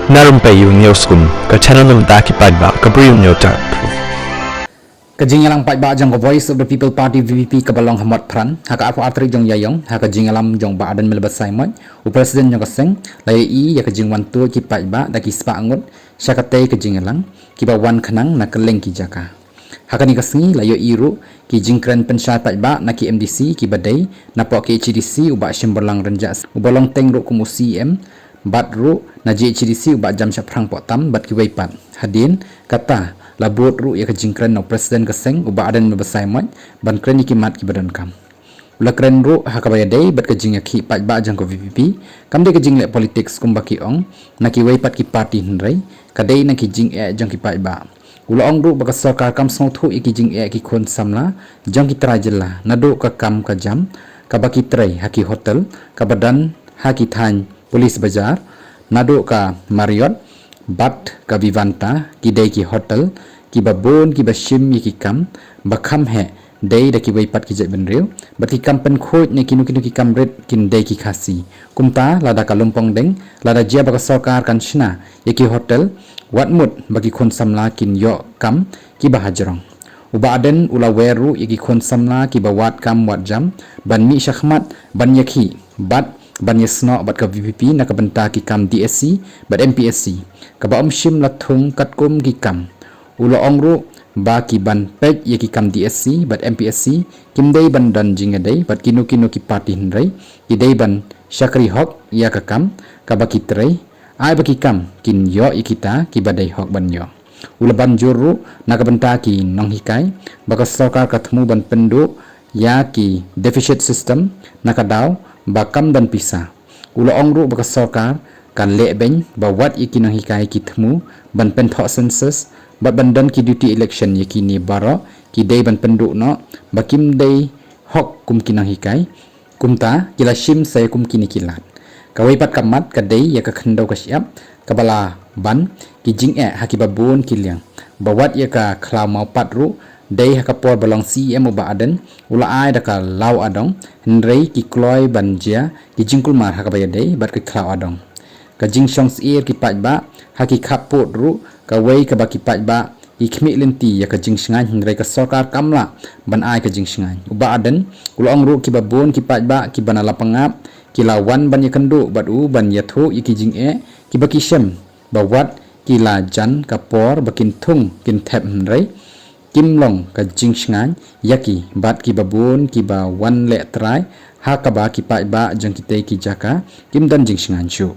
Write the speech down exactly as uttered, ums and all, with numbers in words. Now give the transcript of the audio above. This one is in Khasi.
Na Rympei U News Kum, ka channel na bynta ki paidbah, ka briew nyo tap. Ka jingïalang paidbah jong ka Voice of the People Party, V P P, kaba long ha Motphran ha ka arphew ar tarik jong Ïaïong, ha ka jingïalam jong Bah Ardent Miller Basaiawmoit, u President jong ka seng, la ïohi ïa ka jingwan tuid ki paidbah da ki spah ngut sha katei ka jingïalang, kiba wan khnang na kylleng ki jaka. Ha kane ka sngi la ïohi ruh ki jingkren pynshai paidbah na ki M D C kiba dei, napoh K H A D C u Bah Shemborlang Rynjah, uba long teng ruh kum u C E M, bad ruh na G H A D C u Bah Jamshaphrang Pohtam bad kiwei pat. Hadien kata la bud ruh ïa ka jingkren na u President ka seng u Bah Ardent Miller Basaiawmoit ban kren ïa ki mat kiba donkam. U la kren ruh ha kaba ïadei bad ka jingïakhih paidbah jong ka V P P, kam dei ka jingleh politics kumba ki ong na kiwei pat ki party, hynrei ka dei na ki jingeh jong ki paidbah. U la ong ruh ba ka sorkar kam sngewthuh ïa ki jingeh ki khun samla jong ki trai jylla, naduh ka kam ka jam kaba ki trei ha ki hotel kaba don ha ki thaiñ Police Bazar, naduh ka Marriott bad ka Vivanta, ki dei ki hotel kiba bun kiba shim ïa ki kam ba kham heh dei da kiwei pat ki jaitbynriew, bad ki kam pynkhuid ne kino kino ki kam rit kin dei ki Khasi. Kumta lada ka Lumpong Deng, lada jia ba ka sorkar kan shna ïa ki hotel, wat mut ba ki khun samla kin ïoh kam kiba hajrong. U Bah Ardent u la wer ruh ïa ki khun samla kiba wad kam wad jam ban mih shakhmat ban ïakhih bad ban ïasnoh bad ka V P P na ka bynta ki kam D S C bad M P S C, kaba ym shym la thung katkum ki kam. U la ong ruh ba ki ban peit ïa ki kam D S C bad M P S C kim dei ban don jingïadei bad kino kino ki party, hynrei ki dei ban shakri hok ïa ka kam kaba ki trei, ai ba ki kam kin ïoh ïa kita kiba dei hok ban ïoh. U la ban jur ruh na ka bynta ki nonghikai ba ka sorkar ka thmu ban pynduh ïa ki deficit system na ka daw ba kam don pisa. U la ong ruh ba ka sorkar kan leh beiñ ba wat ïa ki nonghikai ki thmu ban pynthoh census bad ban don ki duty election, ïa kine baroh ki dei ban pynduh noh ba kim dei hok kum ki nonghikai. Kumta ki la shim sa ïa kum kine ki lad. Kawei pat ka mat ka dei ïa ka khyndew ka shyiap kaba la ban ki jingeh ha kiba bun ki liang, ba wat ïa ka khlaw maw pat ruh dei ha ka por ba long C E M u Bah Ardent u la ai da ka law adong, hynrei ki kloi ban jia ki jingkulmar ha kaba ïadei bad ka khlaw adong. Ka jingshong syier ki paidbah ha ki khappud ruh kawei kaba ki paidbah ki khmih lynti ïa ka jingshngaiñ, hynrei ka sorkar kam lah ban ai ka jingshngaiñ. U Bah Ardent u la ong ruh kiba bun ki paidbah kiba na Lapangap ki la wan ban ïakynduh bad u ban ïathuh ïa ki jingeh kiba ki shem, ba wat ki la jan ka por ba kin thung kin thep, hynrei kim long ka jingshngaiñ ïa ki, bad kiba bun kiba wan leh trai ha kaba ki paidbah jong kitei ki jaka kim don jingshngaiñ shuh.